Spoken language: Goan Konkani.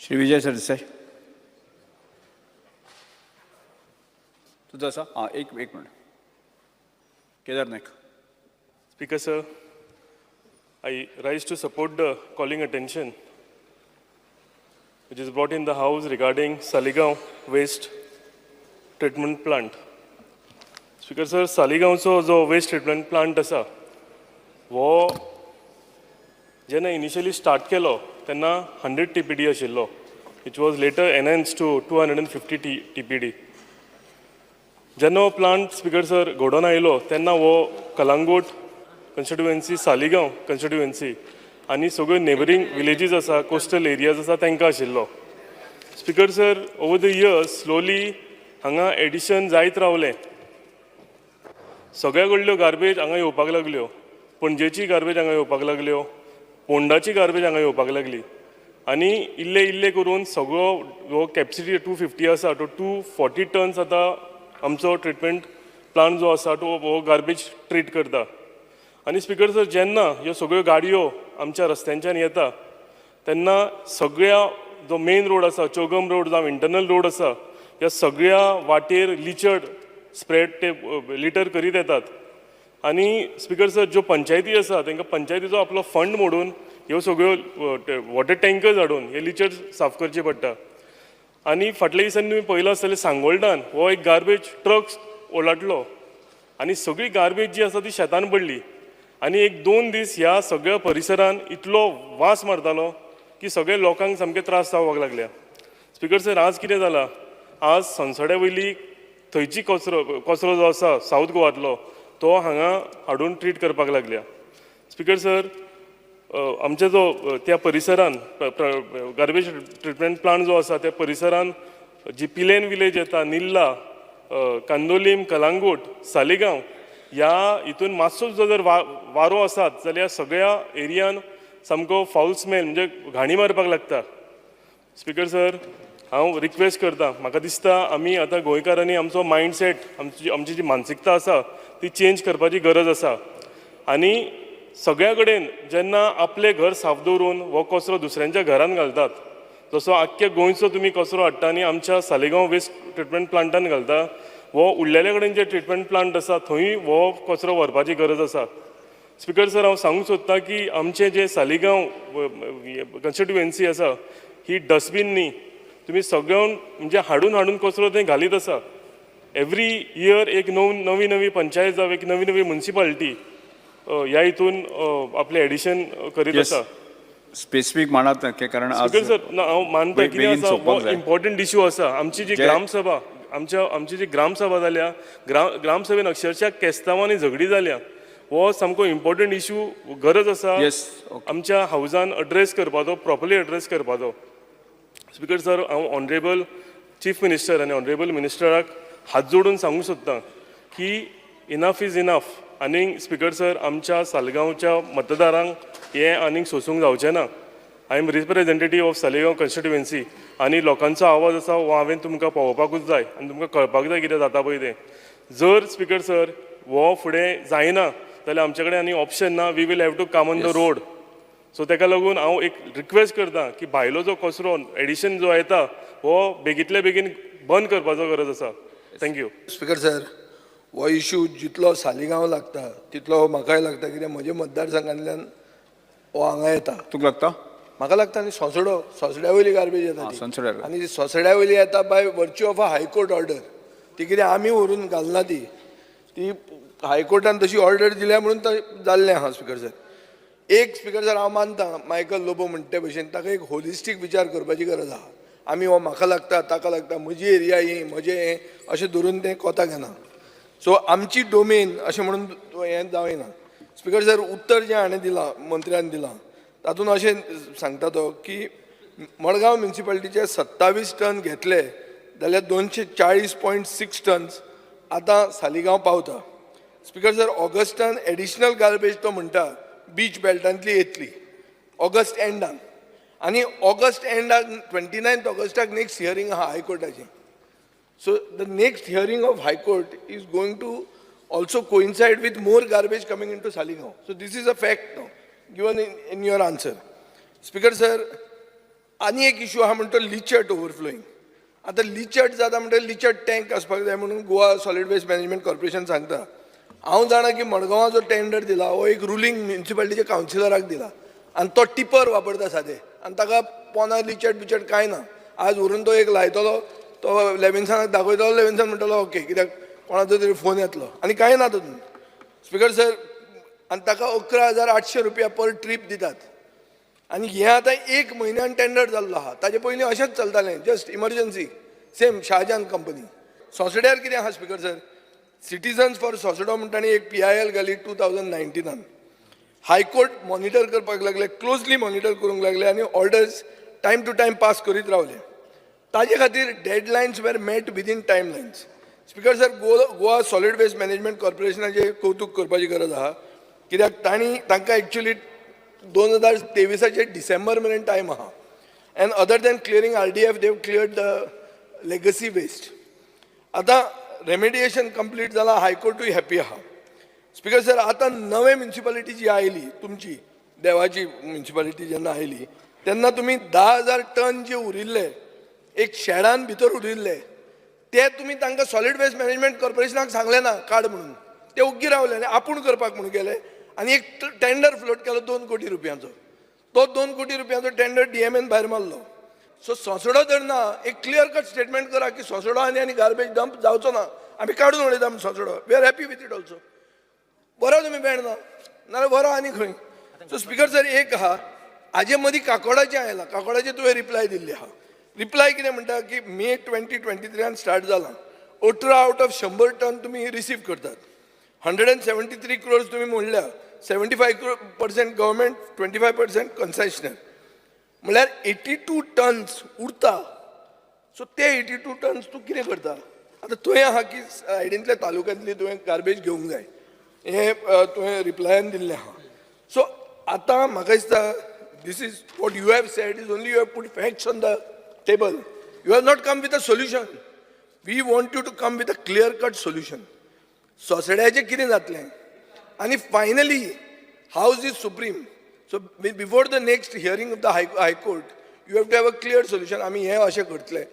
श्री विजय सरदेसाय. तुझं आसा. आं, एक एक minute. Kedar Naik. Speaker sir, I rise to support the calling attention which is brought in the House regarding Saligao waste treatment plant. Speaker sir, सालिगांवचो जो वेस्ट ट्रिटमेंट प्लांट आसा, हो जेन्ना इनिशियली स्टार्ट केलो तेन्ना 100 TPD आशिल्लो, which was later enhanced to 250 TPD. जेन्ना हो प्लांट, स्पीकर सर, घडोवन आयलो तेन्ना हो कलांगूट कॉन्स्टिट्युएन्सी, सालिगांव कॉन्स्टिट्युएन्सी आनी सगळ्यो नेबरींग विलेजीस आसा, कोस्टल एरियाज आसा, तांकां आशिल्लो. Speaker sir, over the years slowly हांगा एडिशन जायत रावलें. सगळ्या कडल्यो गार्बेज हांगा येवपाक लागल्यो. पणजेची गार्बेज हांगा येवपाक लागल्यो, पोंडाची गार्बेज हांगा येवपाक लागली आनी इल्ले इल्ले करून सगळो हो कॅपसिटी 250 आसा तो 240 टन्स आतां आमचो ट्रिटमेंट प्लांट जो आसा तो हो गार्बेज ट्रीट करता. आनी स्पीकर सर, जेन्ना ह्यो सगळ्यो गाडयो आमच्या रस्त्यांच्यान येता तेन्ना सगळ्या जो मेन रोड आसा, चोगम रोड जावं इंटरनल रोड आसा, ह्या सगळ्या वाटेर लिचर्ड स्प्रेड ते लिटर करीत येतात. आनी स्पीकर सर, ज्यो पंचायती आसा तांकां पंचायतीचो आपलो फंड मोडून ह्यो सगळ्यो वॉटर टँकर्स हाडून हे लिचर साफ करचे पडटा. आनी फाटल्या दिसांनी तुमी पळयलां आसतलें, सांगोल्डान हो एक गार्बेज ट्रक ओलाटलो आनी सगळी गार्बेज जी आसा ती शेतान पडली आनी एक दोन दीस ह्या सगळ्या परिसरान इतलो वास मारतालो की सगळे लोकांक सामके त्रास जावपाक लागल्या. स्पीकर सर, आज कितें जालां, आज सनसड्या वयली थंयची कचरो जो आसा सावथ गोवांतलो, तो हांगा हाडून ट्रीट करपाक लागल्या. स्पीकर सर, आमचे जो त्या परिसरान गार्बेज ट्रिटमेंट प्लांट जो आसा त्या परिसरान जी पिलेन विलेज येता, निल्ला, कांदोलीम, कलांगूट, सालिगांव, ह्या हितून मातसो जो जर वारो आसात जाल्यार सगळ्या एरियान सामको फावल स्मेल, म्हणजे घाणी मारपाक लागता. स्पीकर सर, हांव रिक्वेस्ट करता, म्हाका दिसता आमी आतां गोंयकारांनी आमचो मायंडसेट, आमची जी मानसिकता आसा ती चेंज करपाची गरज आसा. आनी सगळ्या कडेन जेन्ना आपलें घर साफ दवरून हो कचरो दुसऱ्यांच्या घरान घालतात, जसो आख्ख्या गोंयचो तुमी कचरो हाडटा आनी आमच्या सालिगांव वेस्ट ट्रिटमेंट प्लांटान घालता, हो उरलेले कडेन जे ट्रिटमेंट प्लांट आसा थंय हो कचरो व्हरपाची गरज आसा. स्पीकर सर, हांव सांगूंक सोदतां की आमचें जें सालिगांव कॉन्स्टिट्युएन्सी आसा ही डस्टबीन न्ही. तुमी सगळ्यान म्हणजे हाडून हाडून कचरो थंय घालीत आसा. एवरी इयर एक नवी नवी पंचायत जावं एक नवी नवी मुन्सिपालिटी ह्या हितून आपलें एडिशन करीत आसा. स्पेसिफीक मांडात कारण आज स्पीकर सर, ना, हांव मानता कितें बेगीन आसा, सोंपोवपाक हो जाय. इम्पॉर्टंट इशू आसा. आमची जी ग्रामसभा, आमची जी ग्रामसभा जाल्या, ग्रामसभेन अक्षरशः केस्तांवांनी झगडी जाल्या. हो सामको इम्पॉर्टंट इशू, गरज आसा आमच्या हावजान अड्रेस करपाचो, प्रॉपरली एड्रेस करपाचो. स्पीकर सर, हांव ऑनरेबल चीफ मिनिस्टर आनी ऑनरेबल मिनिस्टराक हात जोडून सांगूंक सोदतां की इनफ is enough. आनीक स्पीकर सर, आमच्या सालगांवच्या मतदारांक हें आनीक सोंसूंक जावचें ना. I am representative of Saligao constituency आनी लोकांचो आवाज आसा हो हांवें तुमकां पावोवपाकूच जाय आनी तुमकां कळपाक जाय कितें जाता पळय तें. जर स्पीकर सर हो फुडें जायना जाल्यार आमचे कडेन आनी ऑप्शन ना, we will have to come on the road. So ताका लागून हांव एक रिक्वेस्ट करता की भायलो जो कचरो एडिशन जो येता हो बेगीतले बेगीन बंद करपाचो गरज आसा. Thank you. Speaker sir, हो इशू जितलो सालिगांव लागता तितलो म्हाकाय लागता, कित्याक म्हज्या मतदारसंघांतल्यान हो हांगा येता. तुका लागता? म्हाका लागता. आनी सोंसडो, सोंसड्या वयली गार्बेज येता ती. सोंसड्यार. आनी सोंसड्या वयली येता by virtue of a High Court order. ती कितें आमी व्हरून घालना ती, ती हायकोर्टान तशी ऑर्डर दिल्या म्हणून तें जाल्लें आहा. स्पीकर सर, एक, स्पीकर सर, हांव मानता मायकल लोबो म्हणटा ते भशेन ताका एक होलिस्टीक विचार करपाची गरज आहा. आमी हो म्हाका लागता, ताका लागता, म्हजी एरिया ही, म्हजें हें अशें धरून तें कोताक येना. सो आमची डोमेन अशें म्हणून हें जावना. स्पीकर सर, उत्तर जें हाणें दिलां, मंत्र्यान दिलां, तातूंत अशें सांगता तो की मडगांव म्युनिसिपालिटीचे 27 टन घेतले जाल्यार 240.6 टन्स आतां सालिगांव पावता. Speaker sir, Augustan additional garbage तो म्हणटा बीच बेल्टांतली येतली ऑगस्ट एंडाक आनी ऑगस्ट एंडाक, 29 ऑगस्टाक नेक्स्ट हियरींग आहा हायकोर्टाचें. So the next hearing of High Court is going to also coincide with more garbage coming into Saligao. So this is a fact now, given in your answer. Speaker sir, आनी एक इशू आहा म्हणटा तो लिचट ओवरफ्लोईंग. आतां लिचट जाता म्हणटकीर लिचट टँक आसपाक जाय म्हणून Goa solid waste management corporation सांगता. हांव जाणा की मडगांवां जो टेंडर दिला हो एक रुलींग म्युनिसिपालिटीच्या कावन्सिलराक दिला आनी तो टिपर वापरता सादे आनी ताका पोना लिचट बिचट कांय ना. आज व्हरून तो एक लायतलो, तो लेविन्सनाक दाखयतलो, लेविन्सन म्हणटलो ओके, कित्याक कोणाचो तरी फोन येतलो आनी कांय ना तातूंत. स्पिकर सर, आनी ताका 11,800 रुपया पर ट्रीप दितात आनी हें आतां एक म्हयन्यान टेंडर जाल्लो आहा. ताजे पयलीं अशेंच चलतालें, just emergency, same Shahjahan company. सोसड्यार कितें आहा स्पिकर सर, सिटीजन्स फॉर सोसडो म्हणटा आनी एक पीआयएल घाली 2019न. हायकोर्ट मॉनिटर करपाक लागले, क्लोजली मॉनिटर करूंक लागले आनी orders time to time pass करीत रावले. ताजे खातीर deadlines were met within time lines. Speaker sir, Goa solid waste management कॉर्पोरेशनाचें कौतूक करपाची गरज आहा, कित्याक तांणी तांकां एक्चुली 2023आचे डिसेंबर मेरेन टायम आहा and other than clearing RDF, they've cleared the legacy waste. आतां रेमेडिएशन कंप्लीट जालां, हायकोर्टूय हॅपी आहा. स्पिकर सर, आतां नवे म्युनिसिपालिटी जी आयली, तुमची देवाची म्युनिसिपालिटी जेन्ना आयली तेन्ना तुमी 10,000 टन जे उरिल्ले एक शेडान भितर उरिल्ले ते तुमी तांकां सॉलीड वेस्ट मॅनेजमेंट कॉर्पोरेशनाक सांगलें ना काड म्हणून. ते ओग्गी रावले आनी आपूण करपाक म्हणून गेले आनी एक टेंडर फ्लोट केलो 2 कोटी रुपयांचो. तो 2 कोटी रुपयांचो टेंडर डीएमएन भायर मारलो. सो सोसडो जर ना, एक क्लियर कट स्टेटमेंट करा की सोसडो आनी गार्बेज डंप जावचो ना, आमी काडून उडयता आमी सोसडो, we are happy with it also. बरो तुमी बेण ना नाल्यार बरो आनी खंय. सो स्पिकर सर, एक आहा, हाजे मदीं काकोडाचें आयलां. काकोडाचें तुवें रिप्लाय दिल्ली आहा. रिप्लाय कितें म्हणटा की मे 2023न स्टार्ट जालां, 18 आवट ऑफ 100 टन तुमी रिसीव करतात, 173 क्रोर्स तुमी म्हणल्या, 75% government, 25% concessionaire, म्हणल्यार 82 टन्स उरता. सो ते 82 टन्स तूं कितें करता? आतां तुवें आहा की सायडींतल्या तालुक्यांतली तुवें गार्बेज घेवंक जाय, हें तुवें रिप्लायान दिल्लें आहा. सो आतां म्हाका दिसता this is what you have said is only you have put facts on the table, you have not come with a solution. We want you to come with a clear cut solution. सोसड्याचें कितें जातलें आनी finally house is supreme, so before the next hearing of the high court you have to have a clear solution. आमी हें अशें करतले.